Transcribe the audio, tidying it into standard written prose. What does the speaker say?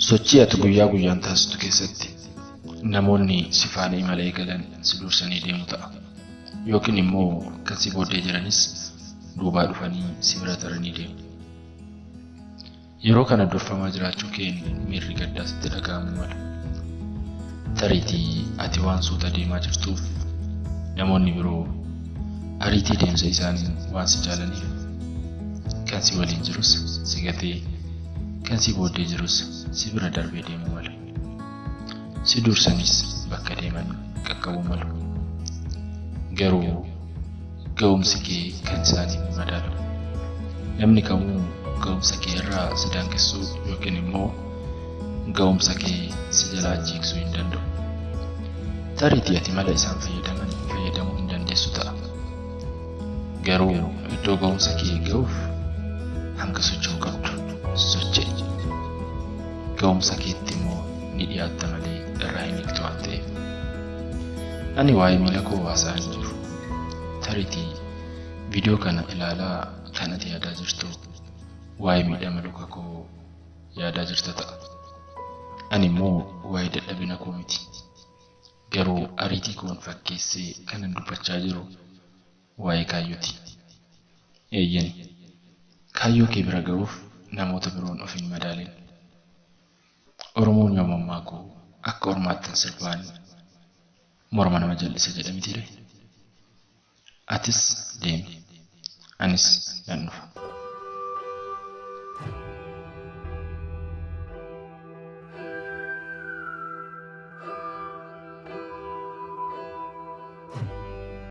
Sochii ati guyyaa guyyaan taasistu keessatti namoonni si faana imala eegalan si dursanii deemu ta'a. Yookiin immoo kan si booddee jiranis duubaa dhufanii si bira taranii deemu. Yeroo kana durfamaa jiraachuu keen miirri gaddaa sitti dhaga'amuu mala. Tariitii ati waan suuta deemaa jirtuuf namoonni biroo ariitii deemsa isaanii waan si caalaniif kan si waliin jirus si gatee kan si booddee jirus si bira darbee deemuu mala. Si dursanis bakka deeman qaqqabuu malu. Garuu ga'umsi kee kan isaaniin hin madaalamu. Namni kamuu ga'umsa kee irraa si daangessuu yookiin immoo ga'umsa kee si jalaa jiigsuu hin danda'u. Tariitii ati mala isaan fayyadaman fayyadamuu hin dandeessu ta'a. Garuu iddoo ga'umsa kee ga'uuf hanga socho'uu qabdu socho'i. Ga'umsa keetti immoo ni dhiyaatta malee irraa hin hiiktu waan ta'eef. Ani waa'ee miila koo haasa'aa hin jiru. Tariitii viidiyoo kana ilaalaa kan ati yaadaa jirtu waa'ee miidhama luka koo yaadaa jirta ta'a. Ani immoo waa'ee dadhabina koo miti. Garuu ariitii koon fakkeessee kanan dubbachaa jiru waa'ee kaayyooti. Eeyyeni, kaayyoo kee bira ga'uuf namoota biroon of hin madaalin. Oromoon yoo mammaaku akka ormaattan sirbaan morma nama jal'isa jedha mitiiree? Atis deemi, anis nan dhufa.